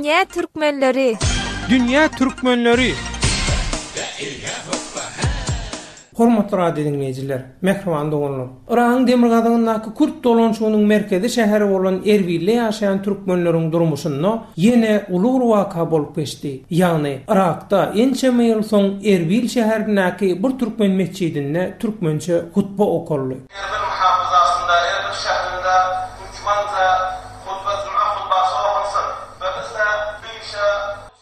Dünýä türkmenleri! Dünýä türkmenleri! Hormatly radio diňleýjiler, mähriban doganlar! Yragyň demirgazygyndaky kürt dolanyşygynyň merkezi şäheri bolan Erbilde ýaşaýan türkmenleriň durmuşynda ýene uly bir waka bolup geçdi. Ýagny, Yrakda ençeme ýyl soň Erbil şäherindäki bir türkmen metjidinde türkmençe hutba okaldy. Erbil muhafazasynda, Erbil şährinde türkmence hutba, juma hutbasy okalsyn we biz-de bu işe.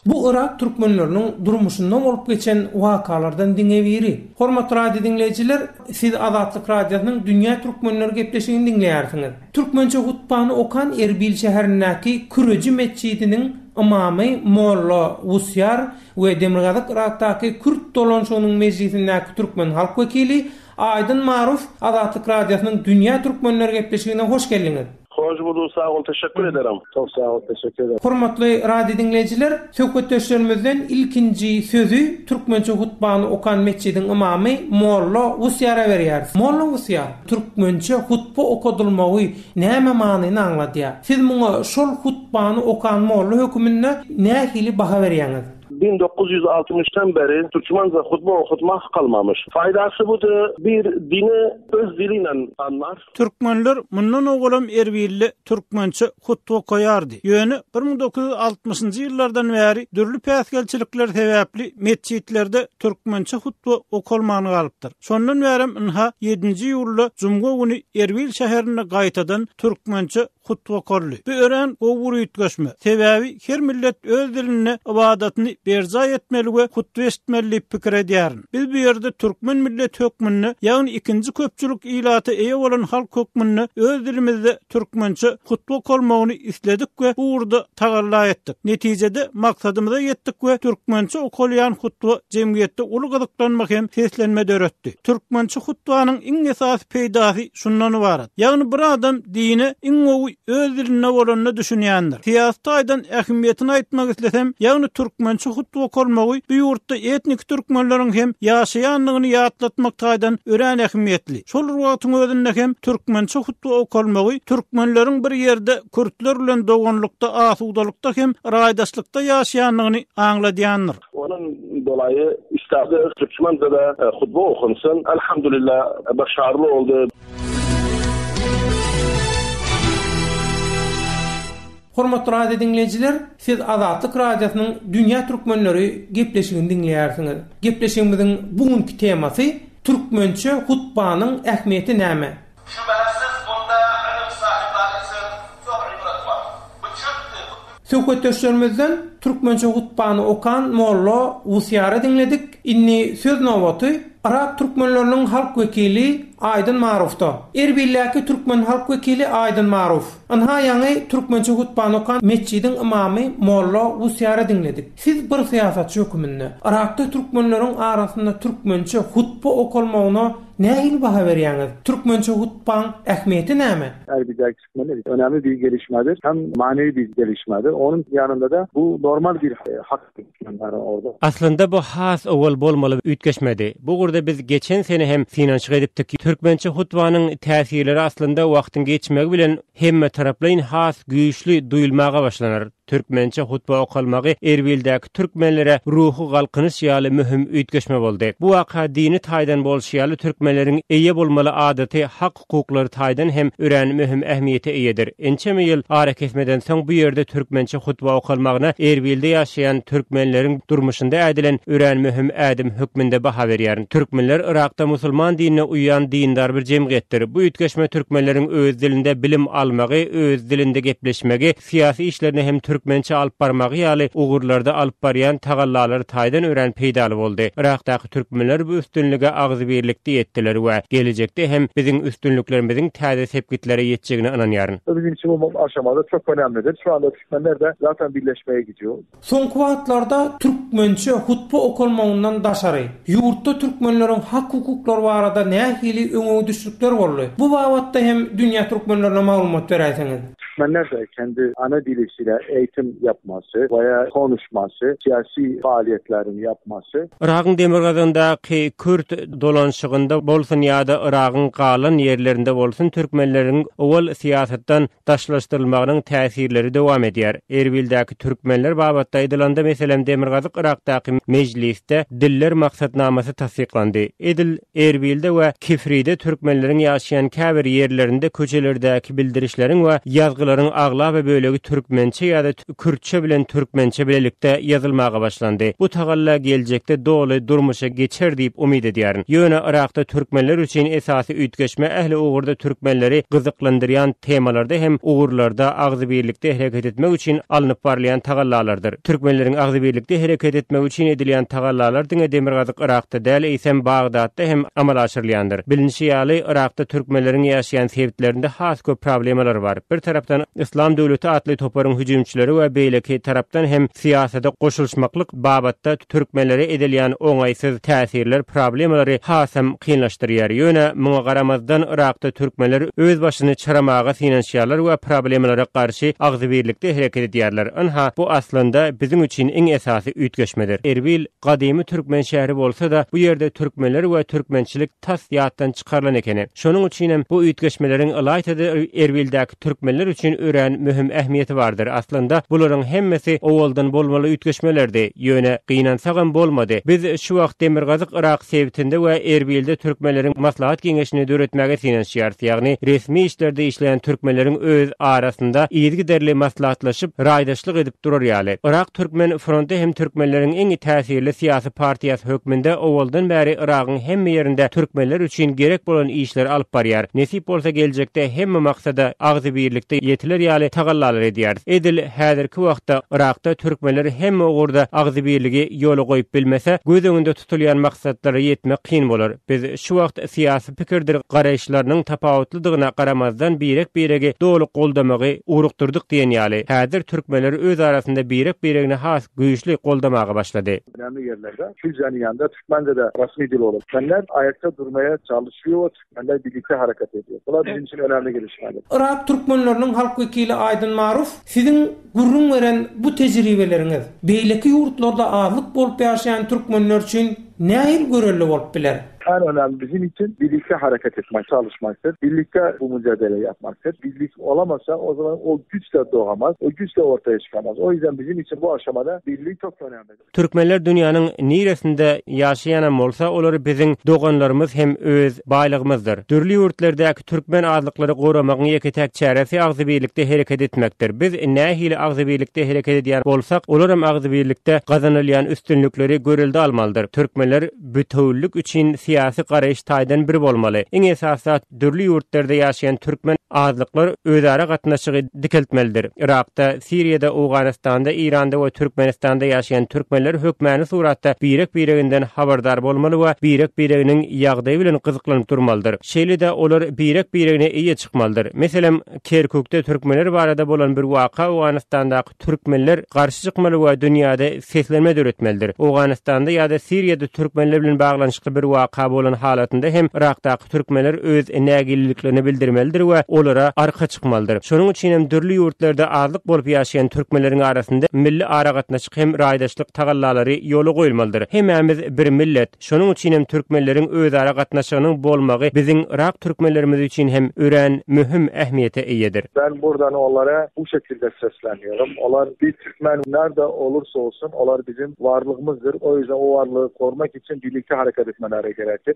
Bu yrak türkmenleriniň durmuşynda bolup geçen wakalardan diňe biri. Hormatly radio diňleýjiler, siz Azatlyk Radiosynyň Dünýä türkmenleri gepleşigini diňleýärsiňiz. Türkmençe hutbany okan Erbil şäherindäki Küreji metjidiniň ymamy molla Wusýar we Demirgazyk Yrakdaky Kürt dolanşygynyň mejlisindäki türkmen halk wekili Aýdyn Maruf Azatlyk Radiosynyň Dünýä türkmenleri gepleşigine hoş geldiňiz. Hoş bulduk sag bol teşekkür ederim. Çok sag bol teşekkür ederim. Hormatly radio diňleýjiler, söhbetdeşlerimizden ilkinji sözi türkmençe hutbany okan metjidiň ymamy molla Wusýara berýäris. Molla Wusýar, türkmençe hutba okadylmagy näme manyny aňladýar? Siz muňa şol hutbany okan molla höküminde nähili baha berýäňiz? 1960'dan beri Türkmence hutbe okutmak kalmamış. Faydası budur, bir dini öz diliyle anlar. Türkmenler mundan owalam Erbilde türkmençe hutba okaýardy. Ýöne 1960-njy ýyllardan bäri dürli päsgelçilikler sebäpli metjitlerde türkmençe hutba okalman galypdyr. Şondan bärem ynha ýedinji iýulda jumga güni Erbil şäherinde gaýtadan türkmençe hutba okaldy. Bu örän gowy bir üýtgeşme. Sebäbi her millet öz dilinde ybadatyny berjaý etmeli we hutba eşitmeli diýip pikir edýärin. Biz bu ýerde türkmen milleti hökmünde, ýagny ikinji köpçülik ilata eýe bolan halk hökmünde öz dilimizde türkmençe hutba okalmagyny isledik we bu ugurda tagalla etdik. Netijede maksadymyza ýetdik we türkmençe okalýan hutba jemgyýetde uly gyzyklanma hem seslenme döretdi. Türkmençe hutbanyň iň esasy peýdasy şundan ybarat. Ýagny bir adam dine iň gowy öz dilinde bolanda düşünýändir. Syýasy taýdan ähmiýetini aýtmak islesem, ýagny türkmençe hutba okalmagy bu ýurtda etniki türkmenleriň hem ýaşaýandygyny ýatlatmak taýdan örän ähmiýetli. Şol bir wagtyň özünde hem türkmençe hutba okalmagy türkmenleriň bir ýerde kürtler bilen doganlykda, asudalykda hem raýdaşlykda ýaşaýandygyny aňladýandyr. Onuň dolaýy istedi Türkmende-de hutba okunsyn. Elhamdülillah başarly oldy. Hormatly radio diňleýjiler, siz Azatlyk Radiosynyň Dünýä Türkmenleri gepleşigini diňleýärsiňiz. Gepleşigimiziň bu günki temasy Türkmençe hutbanyň ähmiýeti näme? Şübhesiz bunda ylym sahyplary üçin çok ibret bar. Bu çünki. Söhbetdeşlerimizden türkmençe hutbany okan molla Wusýary diňledik. Indi söz nobaty Yrak türkmenleriniň halk wekili Aýdyn Marufda. Erbildäki türkmen halk wekili Aýdyn Maruf. Ynha ýaňy türkmençe hutbany okan metjidiň ymamy molla Wusýary diňledik. Siz bir syýasatçy höküminde Yrakda türkmenleriň arasynda türkmençe hutba okalmagyna Nähili baha berýäňiz? Türkmençe hutbaň ähmiýeti näme? Erbildäki türkmenler üçin önemli bir gelişmedir. Hem manewi bir gelişmedir. Onuň ýanynda-da bu normal bir hak türkmenlere orada. Aslynda bu has owal bolmaly üýtgeşmedi. Bu ugurda biz geçen sene hem synanyşyk edipdik. Türkmençe hutbanyň täsirleri aslynda wagtyň geçmegi bilen hemmetaraplaýyn has güýçli duýulmaga başlanar. Türkmençe hutba okalmagy Erbildäki türkmenlere ruhy galkynyş ýaly möhüm üýtgeşme boldy. Bu waka dini taýdan bolşy ýaly türkmenleriň eýe bolmaly adaty hak-hukuklary taýdan hem örän möhüm ähmiýete eýedir. Ençeme ýyl arakesmeden soň bu ýerde türkmençe hutba okalmagyna Erbilde ýaşaýan türkmenleriň durmuşynda ädilen örän möhüm ädim hökmünde baha berýärin. Türkmenler Yrakda musulman dinine uýýan dindar bir jemgyýetdir. Bu üýtgeşme türkmenleriň öz dilinde bilim almagy, öz dilinde gepleşmegi, syýasy işlerini hem türkmençe alyp barmagy ýaly ugurlarda alyp barýan tagallalary taýdan örän peýdaly boldy. Yrakdaky türkmenler bu üstünlige agzybirlikde ýetdiler we gelejekde hem biziň üstünliklerimiziň täze sepgitlere ýetjegine ynanýaryn. Bizim için bu aşamada çok önemlidir. Şu anda Türkmenler de zaten birleşmeye gidiyor. Soňky wagtlarda türkmençe hutba okalmagyndan daşary, ýurtda türkmenleriň hak-hukuklary barada nähili öňegidişlikler boldy? Bu babatda hem dünýä türkmenlerine maglumat beräýseňiz. Türkmenler de kendi ana dilisiyle eğitim yapması veya konuşması, siyasi faaliyetlerini yapması. Yragyň demirgazygyndaky kürt dolanşygynda bolsun ýa-da Yragyň galan ýerlerinde bolsun türkmenleriň owal syýasatdan daşlaşdyrylmagynyň täsirleri dowam edýär. Erbildäki türkmenler babatda aýdylanda, meselem, Demirgazyk Yrakdaky mejlisde diller maksatnamasy tassyklandy. Edil Erbilde we Kifride türkmenleriň ýaşaýan käbir ýerlerinde köçelerdäki bildirişleriň we ýazgylaryň aglaba bölegi türkmençe ýa-da kürtçe bilen türkmençe bilelikde ýazylmaga başlandy. Bu tagalla geljekde doly durmuşa geçer diýip umyt edýärin. Ýöne Yrakda türkmenler üçin esasy üýtgeşme ähli ugurda türkmenleri gyzyklandyrýan temalarda hem ugurlarda agzybirlikde hereket etmek üçin alnyp barylýan tagallalardyr. Türkmenleriň agzybirlikde hereket etmegi üçin edilýän tagallalar diňe Demirgazyk Yrakda däl, eýsem Bagdatda hem amala aşyrylýandyr. Bilinişi ýaly, Yrakda türkmenleriň ýaşaýan sebitlerinde has köp problemalar bar. Bir tarapdan Yslam döwleti atly toparyň hüjümçileri we beýleki tarapdan hem syýasata goşulyşmaklyk babatda türkmenlere edilýän oňaýsyz täsirler problemalary hasam kynlaşdyrýar. Ýöne muňa garamazdan Yrakda türkmenler öz başyny çaramaga synanyşýarlar we problemalara garşy agzybirlikde hereket edýärler. Ynha, bu aslynda biziň üçin iň esasy üýtgeşmedir. Erbil gadymy türkmen şäheri bolsa-da, bu ýerde türkmenler we türkmençilik tas ýatdan çykarylan ekeni. Şonuň üçinem bu üýtgeşmeleriň ylaýta-da Erbildäki türkmenler üçin örän möhüm ähmiýeti bardyr. Aslynda, bularyň hemmesi owaldan bolmaly üýtgeşmelerdi. Ýöne, gynansagam bolmady. Biz şu wagt Demirgazyk Yrak sebitinde we Erbilde türkmenleriň maslahat geňeşini döretmäge synanyşýarys, ýagny resmi işlerde işleýän türkmenleriň öz arasynda yzygiderli maslahatlaşyp, raýdaşlyk edip durar ýaly. Yrak türkmen fronty hem türkmenleriň iň täsirli syýasy partiýasy hökmünde owaldan bäri Yragyň hemme ýerinde türkmenler üçin gerek bolan işleri alyp barýar. Nesip bolsa geljekde hemme maksada agzybirlikde ýetiler ýaly tagallalar edýäris. Edil häzirki wagtda Yrakda türkmenler hemme ugurda agzybirligi ýola goýup bilmese, göz öňünde tutulýan maksatlara ýetmek kyn bolar. Biz şu wagt syýasy pikirdir garaýyşlarynyň tapawutlydygyna garamazdan birek-biregi doly goldamagy ugrukdyrdyk diýen ýaly. Häzir türkmenler öz arasynda birek-biregini has güýçli goldamaga başlady. Önemli yerlerde Kürtçäniň ýanynda türkmence de resmi dil olur. Türkmenler ayakta durmaya çalışıyor, türkmenler birlikte hareket ediyor. Bular bizim için önemli gelişmeler. Yrak türkmenleriniň halk wekili Aýdyn Maruf, siziň gürrüň beren bu tejribeleriňiz beýleki ýurtlarda azlyk bolup ýaşaýan türkmenler üçin nähili görelde bolup biler? En önemli bizim için birlikte hareket etmek, çalışmaktır. Birlikte bu mücadele yapmaktır. Birlik olamasa o zaman o güç de doğamaz, o güç de ortaya çıkamaz. O yüzden bizim için bu aşamada birlik çok önemlidir. Türkmenler dünýäniň niresinde ýaşaýanam bolsa, olar biziň doganlarymyz hem öz baýlygymyzdyr. Dürli ýurtlardaky türkmen azlyklary goramagyň ýeke-täk çäresi agzybirlikde hereket etmekdir. Biz nähili agzybirlikde hereket edýän bolsak, olaram agzybirlikde gazanylýan üstünlikleri görelde almalydyr. Türkmenler bütewülik üçin syýasy garaýyş taýdan bir bolmaly. Iň esasy zat dürli ýurtlarda ýaşaýan türkmen azlyklar özara gatnaşygy dikeltmelidir. Yrakda, Siriýada, Owganystanda, Eýranda we Türkmenistanda ýaşaýan türkmenler hökmäny suratda birek-bireginden habardar bolmaly we birek-bireginiň ýagdaýy bilen gyzyklanyp durmalydyr. Şeýle-de olar birek-biregine eýe çykmalydyr. Meselem, Kerkükde türkmenler barada bolan bir waka Owganystandaky Türkmenler garşy çykmaly we dünýäde seslenme döretmelidir. Owganystanda ýa-da Siriýada türkmenler bilen baglanyşykly bir waka bolan halatynda hem Yrakdaky türkmenler öz nägileliklerini bildirmelidir we olara arka çykmalydyr. Şonuň üçin hem dürli ýurtlarda azlyk bolup ýaşaýan türkmenleriň arasynda milli aragatnaşyk hem raýdaşlyk tagallalary ýola goýulmalydyr. Hemmämiz bir millet. Şonuň üçin hem türkmenleriň özara gatnaşygynyň bolmagy biziň yrak türkmenlerimiz üçin hem örän möhüm ähmiýete eýedir. Ben buradan onlara bu şekilde sesleniyorum. Olar bir Türkmen nerde olursa olsun olar bizim varlığımızdır. O yüzden o varlığı korumak için birlikte hareket etmeleri gerekir.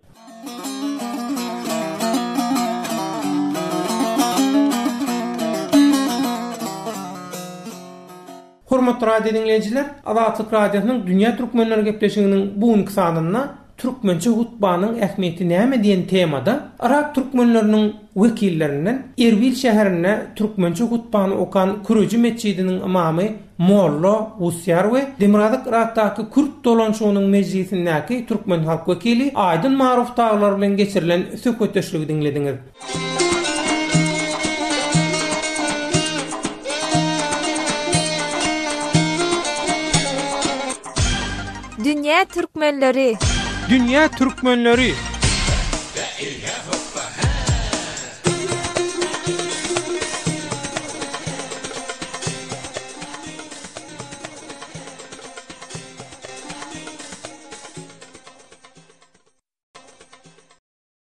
Hormatly radio diňleýjiler, Azatlyk Radiosynyň Dünýä Türkmenleri gepleşiginiň bu günki sanynda Türkmençe hutbanyň ähmiýeti näme diýen temada Yrak türkmenleriniň wekillerinden Erbil şäherinde türkmençe hutbany okan Küreji metjidiniň ymamy Molla Wusýar we Demirgazyk Yrakdaky Kürt dolanşygynyň mejlisindäki türkmen halk wekili Aýdyn Maruf dagylar bilen geçirilen söhbetdeşligi diňlediňiz. Dünýä türkmenleri! Dünýä türkmenleri!